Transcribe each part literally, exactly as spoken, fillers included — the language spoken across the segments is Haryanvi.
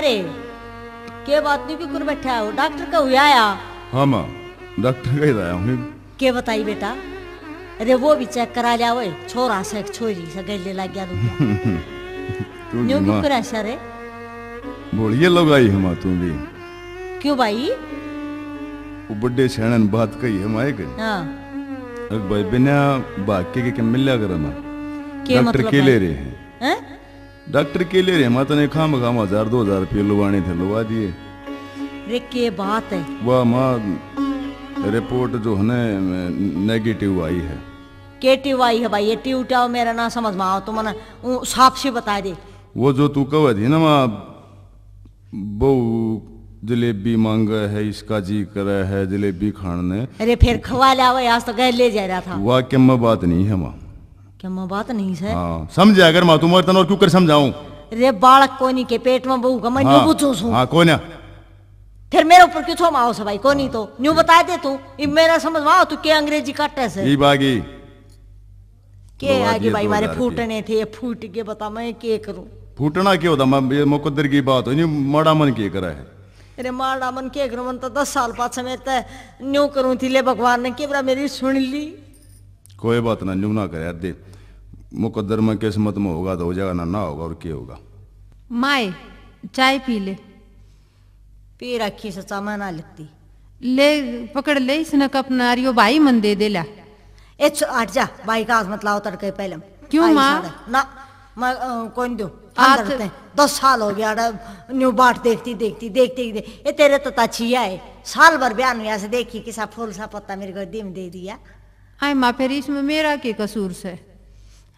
अरे, के बात नहीं, क्यों कर बैठा हो? डॉक्टर का हुआ आया? हाँ माँ, डॉक्टर का ही आया हूँ। के बताई बेटा? अरे, वो भी चेक करा लिया, वो छोरा से एक छोरी से गले लग गया दूंगा। तू न्यू भी क्यों माँ। करा सर? बोलिए लोग आई हम तू भी। क्यों भाई? वो बड़े सियाणे ने बात कही है माए के। हाँ। अब भाई बिना भाग के, के, के मिल्या कर ना। के डॉक्टर मतलब के ले भाई? रहे हैं? हैं? डॉक्टर के ले रहे हैं, माँ तने खाम खाम हजार दो हजार रुपये लुवाने थे, लुवा दिए। रे के बात है? वाह माँ, रिपोर्ट जो है ना, नेगेटिव आई है। के ट्यूब आई है भाई? ये ट्यूब टाव मेरा ना समझ में आओ, तो मने उ, साफ से बता दे। वो जो तू कहे थी ना माँ, बहू जलेबी मांगे है, इसका जी करे है जलेबी खाने। अरे फिर खवा ले आवे, आज तो घर ले जा रहा था। वाह, के मैं बात नहीं है माँ। के मैं बात नहीं से? हाँ, समझा कर माँ, तू मर तन और क्यों कर समझाऊं? रे बालक कोनी के पेट में बहू का मैं न्यू हाँ, बुझू सूं। हाँ, कोई ना। फिर मेरे ऊपर क्यों थोमाओ से भाई? कोनी तो न्यू बता दे तू, इब मेरा समझ में आओ, तू के अंग्रेजी काटे से? ई बागी। के आगे भाई, मारे फूटने थे, ये फूट के बता, मैं के करूं? फूटना के होता? मैं, ये मुकद्दर की बात हो, नहीं माड़ा मन के करा है? अरे माड़ा मन के करूं, मन तो दस साल पाछे मैं ते न्यू करूं थी, ले भगवान ने के बरा मेरी सुन ली। कोई बात ना, न्यू ना करे, दे मुकद्दर में किस्मत में होगा तो हो जाएगा, ना, ना होगा और के होगा। माए, चाय पी ले। पी रखी सचा, मैं ना लेती। ले, पकड़ ले इसने कप, नारियो भाई मन दे दे ला। ए, छ-, हट जा, भाई का हाथ मत लाओ तड़के पहले। क्यों आई माँ? साढ़े। ना, मैं, अ, कोई नहीं दूँ। हाथ अंदर ते दस साल हो गया, अरे, न्यू बाट देखती, देखती, देखती, देखती। ये तेरे तो ताछिया है। साल भर बयान हुआ से देखी, किसा फूल सा पत्ता मेरे को दिम दे दिया। आए माँ, फिर इसमें मेरा के कसूर से?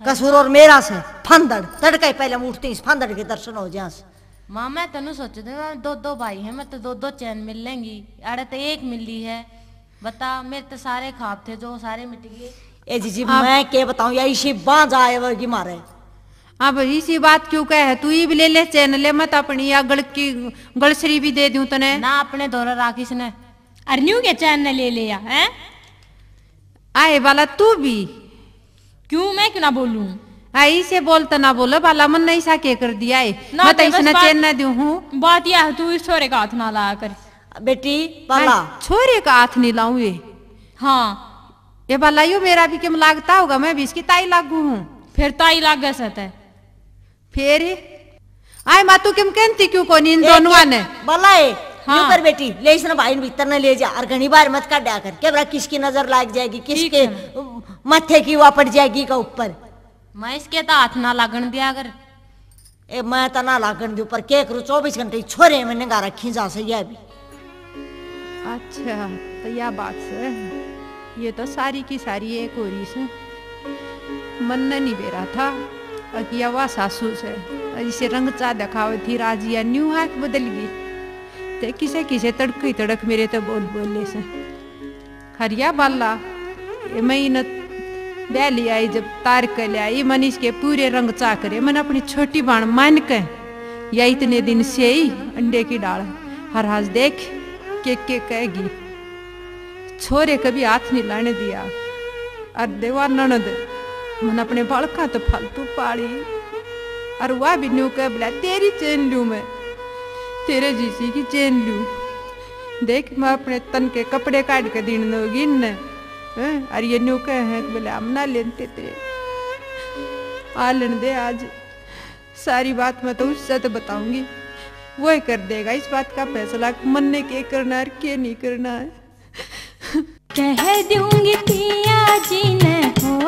कसूर और मेरा से। फंदड़, तड़के पहले उठती, इस फंदड़ के दर्शन हो जाए। माँ, मैं तनु सोचे थे, दो दो भाई हैं, मैं तो दो दो चैन मिल लेंगी, अरे तो एक मिली है। बता, मेरे तो सारे ख्वाब थे जो सारे मिट गए। ए जीजी, अब मैं के बताऊं, या इसी बांझ आए वर्गी मारे। अब इसी बात क्यों कहे है? तू इब ले ले चैन, ले मत अपनी या गल की गलसरी भी दे दूं तने। ना, अपने धोरे राख इसने। अरे न्यू के चैन ने ले ले या, हैं? आए वाला तू भी। क्यों, मैं क्यों ना बोलूं? आ, इसे बोलता ना बोलो, बाला मन ने ऐसा के कर दिया है? ना, मैं तो बस इसने बात, चैन ना दूं हूँ। बात यह है, तू इस छोरे का हाथ ना लाया कर। बेटी, बाला। हाँ, छोरे का हाथ नहीं लाऊं ये। हाँ। ये बाला, यो मेरा भी किम लागता होगा, मैं भी इसकी ताई लागू हूँ। फिर ताई लागे से तै। फिर? आए माँ, तू किम कहती क्यों कोनी इन ए, दोनों के ने? बाला ए, हाँ। यूं कर बेटी, ले इसने भाई ने भीतर ने ले जा, और घणी बार मत काढ़ा कर, के बरा किसकी नजर लाग जाएगी, ठीक किसके है। माथे की वा पड़ जाएगी का ऊपर। मैं इसके तो हाथ ना लागण दिया कर। ए, मैं तो ना लागण दूं, पर के करूं, चौबीस घंटे छोरे में निगाह रखी जा से, ये भी। अच्छा, तो या बात से, ये तो सारी की सारी एक हो रही से। मन ने नहीं बेरा था, अकिया वा सासू से, इसे रंग चा दिखावे थी राजिया, न्यू आंख बदल गई। ते किसे किसे तड़क ही तड़क मेरे तो बोल बोले से। हरिया बाला, ये मैं इन ब्याह ले आई, जब तार के ले आई, मन इसके पूरे रंग चा करे, मन अपनी छोटी बाण मान के, या इतने दिन से ही अंडे की डाल, हर हाथ देख के, के कहेगी। छोरे कभी हाथ नहीं लाने दिया। अर देवा ननद, मन अपने बालका तो फालतू पाली। अर वा भी न्यू कह, बोला, तेरी चैन लूं मैं, तेरे जीजी की चैन लूं। देख, मैं अपने तन के कपड़े काढ़ के दीन होगी इनने। हैं? अर ये न्यू कह है कि बोले, हम ना लेते तेरे। आ लेन दे आज। सारी बात मैं तो उससे तो बताऊंगी, वो ही कर देगा इस बात का फैसला कि मन ने के करना है और के नहीं करना है। कह दूंगी पिया जी ने हो,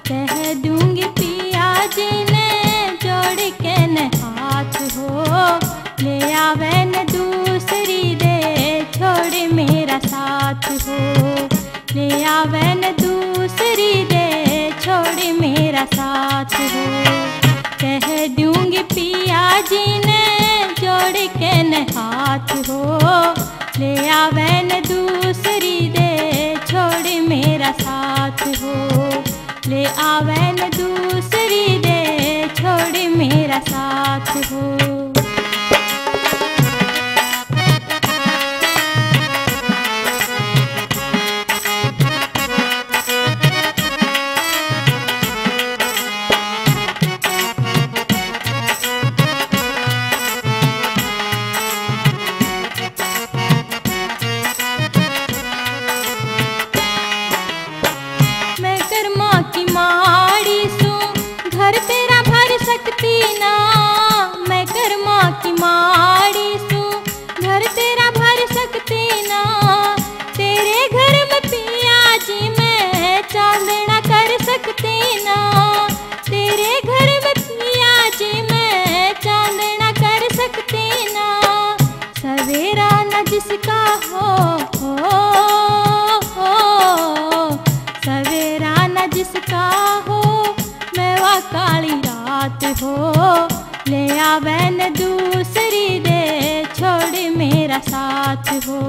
कह दूंगी पिया जी ने, जोड़ के न हाथ हो, ले आवे न दूसरी दे, छोड़ मेरा साथ हो, ले आवे न दूसरी दे, छोड़ मेरा साथ हो। कह दूंगी पिया जी ने, जोड़ के न हाथ हो, ले आवे न दूसरी दे, छोड़ मेरा साथ हो, ले आवे न दूसरी दे, छोड़ मेरा साथ हो। जिसका हो, हो, हो, सवेरा न जिसका हो, मैं वा काली रात हो, ले आवे न दूसरी दे, छोड़ मेरा साथ हो,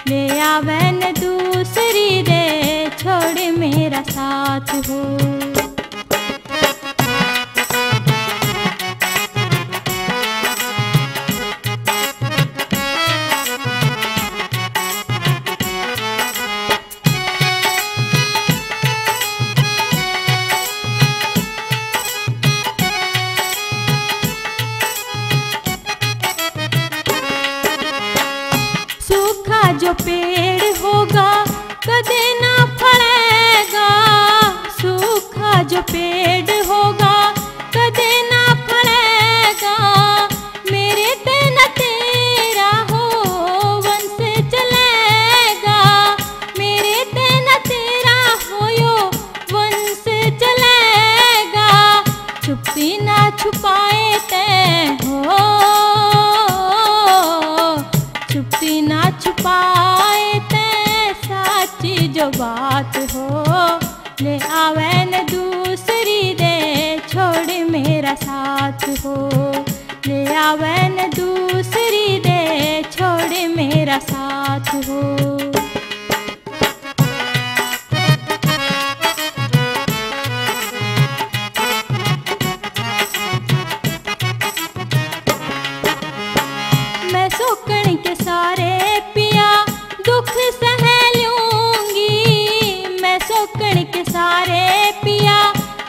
ले आवे न दूसरी दे, छोड़ मेरा साथ हो। सूखा जो पेड़ होगा, कदे ना फलेगा। सूखा जो पेड़ होगा, कदे ना फलेगा। मेरे ते ना तेरा हो वंश चलेगा। मेरे ते ना तेरा हो यो वंश चलेगा। छुपती ना छुपाए ते हो, छुपती ना छुपाए ते साची जो बात हो, ले आवे न दूसरी दे, छोड़ मेरा साथ हो, ले आवे न दूसरी दे, छोड़ मेरा साथ हो। मैं सोकण के सारे पिया दुख सह लूंगी, मैं सोकण के सारे पिया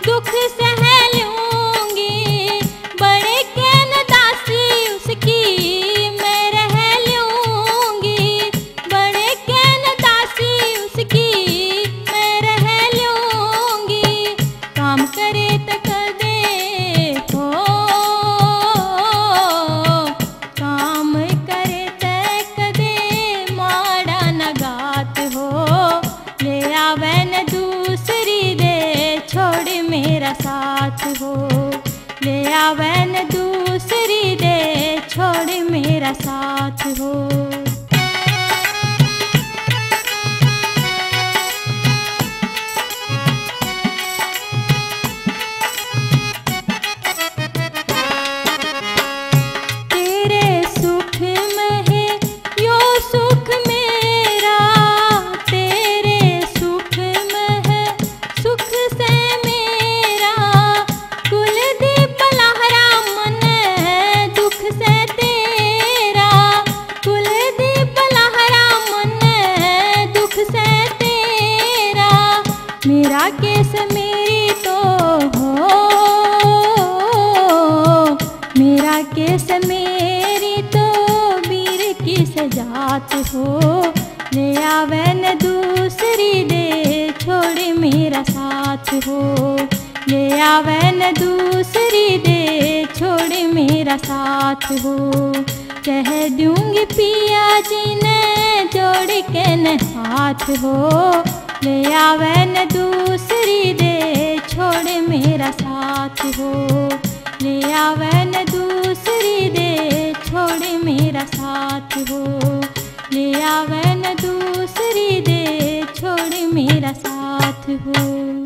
दुख सह लूंगी। बने के न दासी उसकी मैं रह लूंगी, बने के न दासी उसकी मैं रह लूंगी। काम करे त कदे हो, काम करे त कदे माड़ा न गात हो, ले आवे न दूसरी दे, छोड़ मेरा साथ हो, ले आवे न दूसरी दे, छोड़ मेरा साथ हो। तेरे सुख में है यो सुख मेरा, तेरे सुख में है सुख से मेरा। कुलदीप लहरा मन दुख से तेरा, कुलदीप लहरा मन दुख से तेरा। मेरा केस मेरी तो हो, मेरा केस मेरी तो बीर की सजात हो। ले आवे न दूसरी दे, छोड़ मेरा साथ हो, ले आवे न दूसरी दे, छोड़ मेरा साथ हो। कह दूंगी पिया जी ने जोड़ के न हाथ हो, ले आवे न दूसरी दे, छोड़ मेरा साथ हो, ले आवे न दूसरी दे, छोड़ मेरा साथ हो, ले आवे न दूसरी दे, छोड़ मेरा साथ हो।